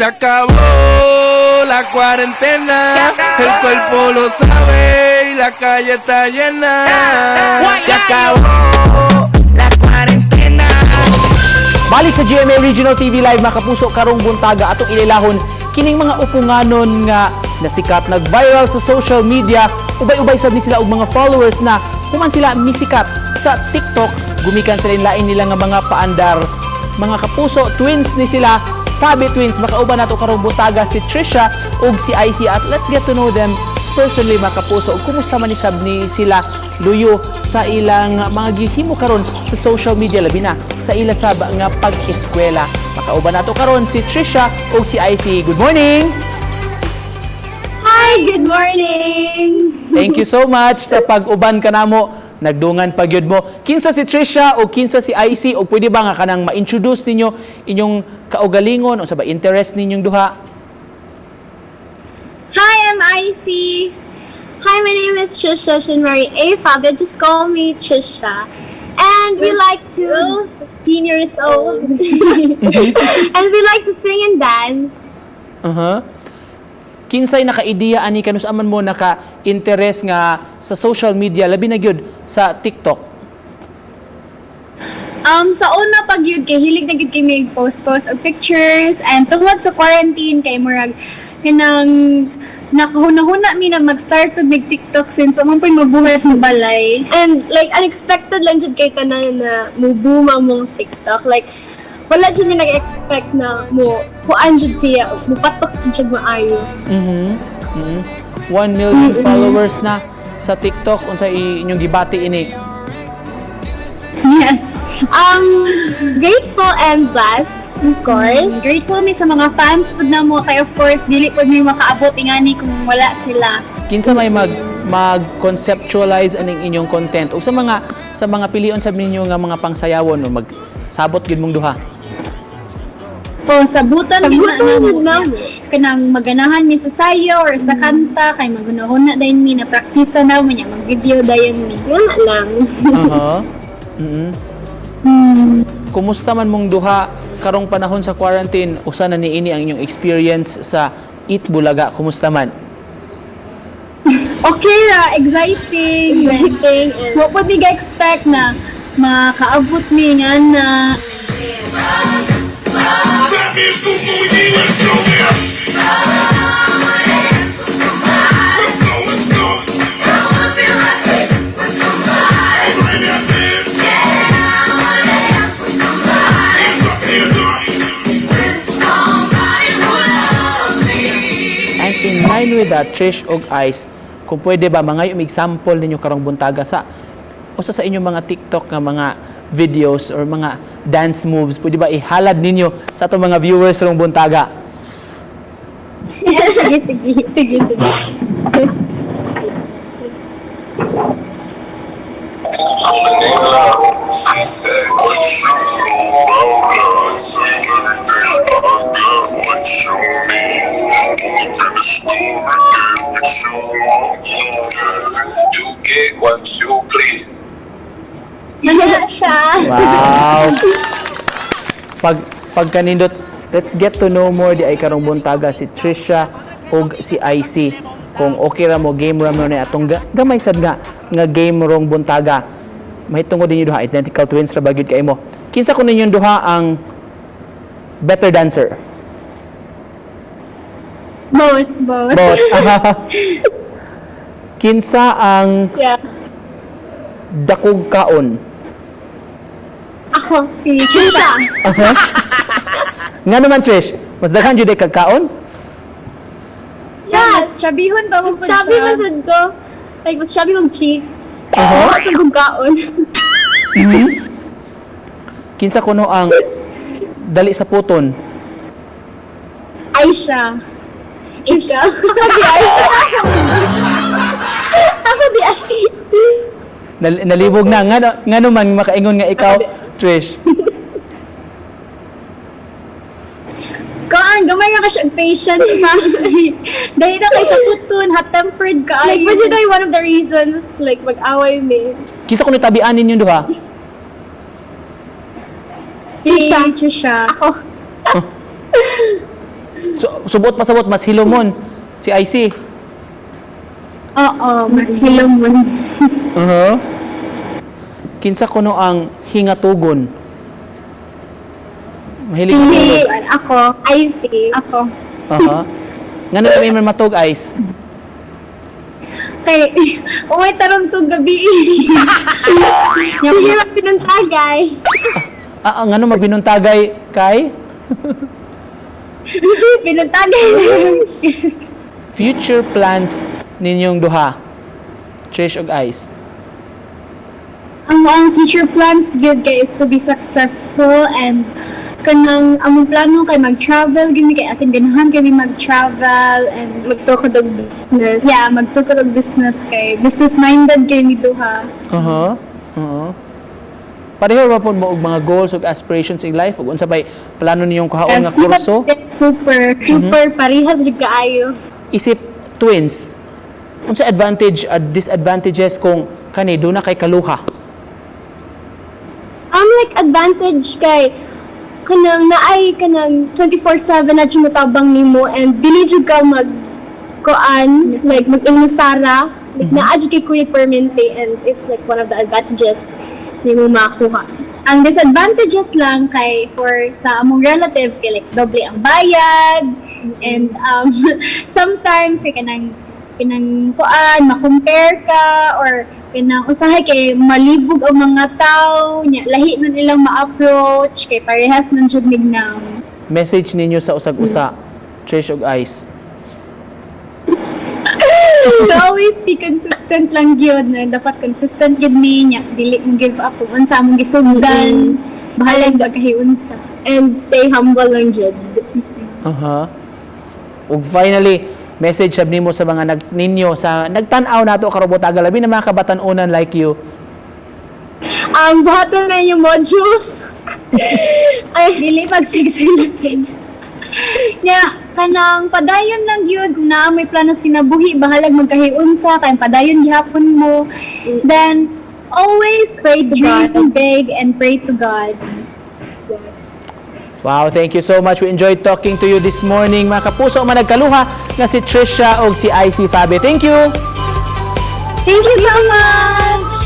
Se acabó la cuarentena, el cuerpo lo sabe y la calle está llena. Se acabó la cuarentena. Balik sa GMA Regional TV Live, mga kapuso, karong buntaga atong ililahon kining mga upunganon nga nasikat, nag-viral sa social media. Ubay-ubay sad ni sila og mga followers na human sila misikat sa TikTok, gumikan sa lain nila nga mga paandar. Mga kapuso, twins ni sila, Fabe Twins. Makauban nato karong buntaga si Trisha ug si IC at let's get to know them personally, mga kapuso. Ug kumusta man ni sab ni sila luyo sa ilang mga gihimo karon sa social media, labi na sa ila sab nga pag-eskwela. Makauban nato karon si Trisha ug si IC. Good morning! Hi, good morning! Thank you so much sa pag-uban kanamo. Nagdungan pa gyud mo. Kinsa si Trisha o kinsa si IC, o pwede ba nga kanang ma-introduce ninyo inyong kaugalingon o sa ba interest ninyong duha? Hi, I'm IC. Hi, my name is Trisha Shinmari A. Fabia. Just call me Trisha. And we like to, 15 years old. And we like to sing and dance. Kinsay naka-ideya ani, kanus aman mo naka-interest nga sa social media, labi na gyud sa TikTok? Sa una pag yun, kay hilig na gyud kami post-post og pictures, and tungod sa quarantine kay murag kanang nakahuna-huna mi na mag-start pag mig TikTok since wa man po'y mabuhat sa balay. And like unexpected lang jud kay tanan na mo boom ang mong TikTok. Like wala jud mi nag-expect na mo kuan jud siya, mo patok jud siya maayo. 1 million followers na sa TikTok. Unsa inyong gibati ini? Yes. Grateful and blessed, of course. Grateful mi sa mga fans pud namo kay of course dili pud mi makaabot ingani kung wala sila. Kinsa may mag conceptualize aning inyong content? Ug sa mga pilion sa ninyo nga mga pangsayawon, o magsabot gyud mong duha? Po, sabutan gid na Sabutan namo. jud namo. Kanang maganahan mi sa sayo or sa kanta kay magunahuna dayon mi na praktisa na mo niya, mag-video dayon mi. Nga lang. Kumusta man mong duha karong panahon sa quarantine? Usa na niini ang inyong experience sa Eat Bulaga. Kumusta man? Okay ra, exciting. Exciting and Wa pud mi ga-expect na makaabot mi nga na. That means go let's go there. Let's go, let's go. Right now, dance. Hands up, hands up. And in line with that, Trish og Ice, kung pwede ba mga yung example ninyo karong buntaga sa usa sa inyong mga TikTok nga mga videos or mga dance moves, pwede ba ihalad ninyo sa atong mga viewers karong buntaga? Sige, sige. Sige, sige. She said, "What you know about us? Everything I got, what you need. Woke up in the store and get what you want. You get what you please." Wala siya. Wow. Pagkanindot, let's get to know more di ay karong buntaga si Trisha ug si IC. Kung okay ra mo, game ra mo na atong gamay sad nga nga game rong buntaga. Mahitungod ninyo duha, identical twins ra ba gyud kay mo. Kinsa kun ninyong duha ang better dancer? Both, both. Both. Kinsa ang dakog kaon? Ako, Si Trisha. Nga naman, Trish, mas daghan jud kag kaon? Yes, chubbyhon ba mo Mas chubby man sad ko. Like, mas chubby kong cheeks. Mas kong kaon. Kinsa kuno ang dali sa puton? Aisha. Trisha. Ako di ay. Ako di ay. Nalibog na nga nga naman makaingon nga ikaw, Trish? Kaan, gamay ra ka siya patience sa dahil na kay sa putun, hot-tempered ka. Like, pwede na one of the reasons, like, mag-away mi. Kinsa kuno tabianin ninyong duha? Si Trisha. Trisha. Ako. So, subot pasabot mas hilomon si IC. Oo, mas hilomon. Kinsa kuno ang hingatugon? Mahilig Si, matulog. ako, IC. Ako. Ngano kami man matug, Ice? Kay, umay tarong tong gabi. Sige, magpinuntagay. Ah, ngano magbinuntagay kay? Pinuntagay. Future plans ninyong duha. Trish ug Ice. Ang future plans gyud kay is to be successful and kanang among plano kay mag-travel gyud mi, kay as in ganahan kami mag-travel and Magtukod og business. Yeah, magtukod og business kay business minded kay mi duha. Pareho ba po mo og mga goals ug aspirations in life ug unsa bay plano ninyong kuhaon nga kurso? Super Super parehas jud kaayo. Isip twins, unsa advantage at disadvantages kung kani duna kay kaluha? Like advantage kay kanang naay kanang 24/7 na jud motabang nimo and dili jud ka mag kuan, like mag-inusara, like naa jud kay Kuya Permente and it's like one of the advantages nimo makuha. Ang disadvantages lang kay for sa among relatives kay like doble ang bayad and sometimes kay kanang kuan, ma-compare ka or kanang usahay kay malibog ang mga tao nya, lahi nun ilang ma-approach kay parehas man jud mignam. Message ninyo sa usag-usa, Trish ug Ice. To always be consistent lang gyud na dapat consistent gyud ni nya, dili mo give up kung unsa among gisugdan, bahalag pagkahiunsa. And stay humble lang jud. Ug finally, message sab nimo sa mga nag ninyo sa nagtan-aw nato karong buntaga, labi na mga kabatan-onan like you. Buhaton na yung modules. Ay, dili pagsigsilipin. Nya, kanang padayon lang yun. Kung naa may plano sa kinabuhi, bahalag magkahiunsa, kay padayon gihapon mo. Then, always Pray to dream God. Big and pray to God. Wow, thank you so much. We enjoyed talking to you this morning. Mga kapuso, mga nagkaluha nga si Trisha o si IC Fabe. Thank you! Thank you so much!